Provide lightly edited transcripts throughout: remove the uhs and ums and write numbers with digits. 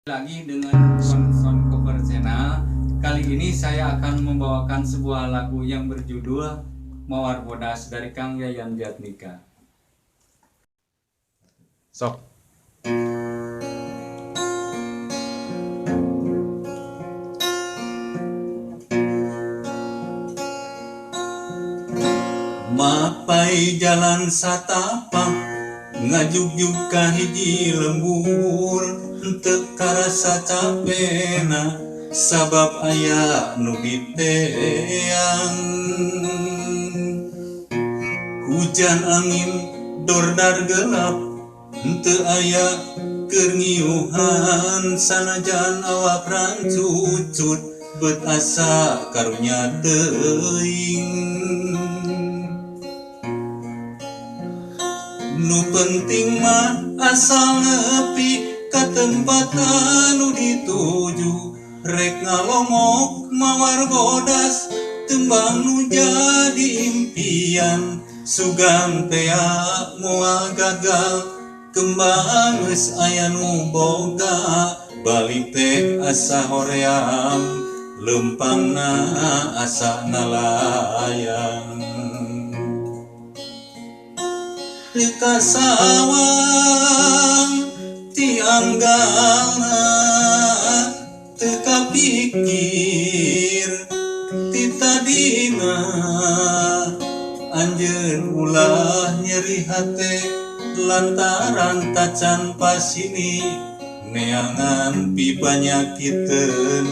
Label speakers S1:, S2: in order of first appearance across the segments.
S1: Lagi dengan Konson Cover Channel. Kali ini saya akan membawakan sebuah lagu yang berjudul Mawar Bodas dari Kang Yayan Jatnika.
S2: Sok.
S1: Mapai jalan satapak ngajugjug ka hiji lembur, henteu karasa capena sabab aya nu diteang. Hujan angin dordar gelap henteu aya keur ngiuhan, sanajan awak rancucut beut asa karunya teuing. Nu penting mah asal nepi ka tempat anu dituju, rek ngalongok mawar bodas tembang nu jadi impian. Sugan tea moal gagal kembang geus aya nu boga, balik teh asa hoream lempangna asa ngalayang. Teu kasawang ti anggalna, teu kapikir ti tadina, anjeun ulah nyeri hate lantaran tacan pasini, neangan pipanyakiteun,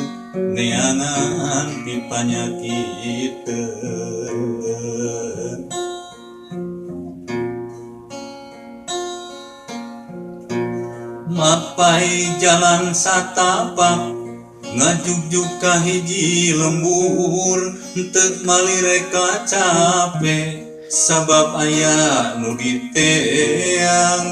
S1: neangan pipanyakiteun. Mapai jalan satapak ngajugjug ka hiji lembur, henteu malireka cape sabab aya nu diteang.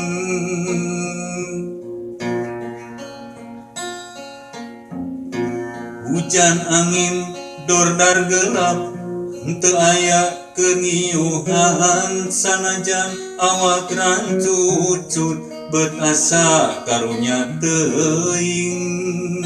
S1: Hujan angin dordar gelap henteu aya keur ngiuhan, sanajan awak rancucut beut asa karunya teuing.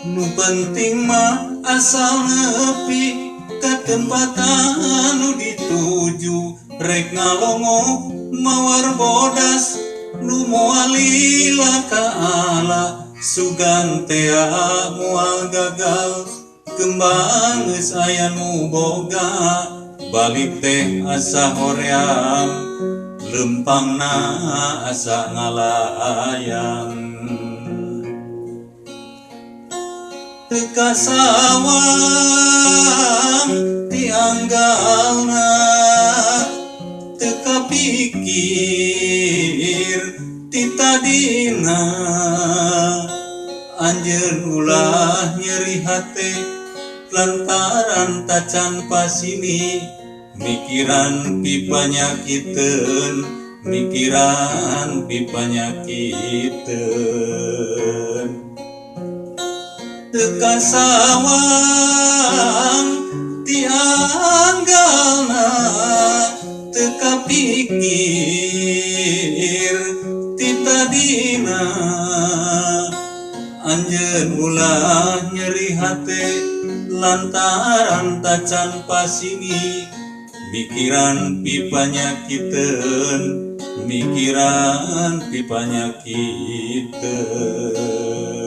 S1: Nu penting mah asal nepi ka tempat anu dituju, rek ngalongok mawar bodas nu moal lila ka ala, sugan tea moal gagal kembang geus aya nu boga, balik teh asa hoream lempangna asa ngalayang. Teu kasawang ti anggalna, teu kapikir ti tadina, anjeun ulah nyeri hate lantaran tacan pasini, mikiran pipanyakiteun, mikiran pipanyakiteun. Teu kasawang ti anggalna, teu kapikir ti tadina, anjeun ulah nyeri hate lantaran tacan pasini, mikiran pipanyakiteun, mikiran pipanyakiteun.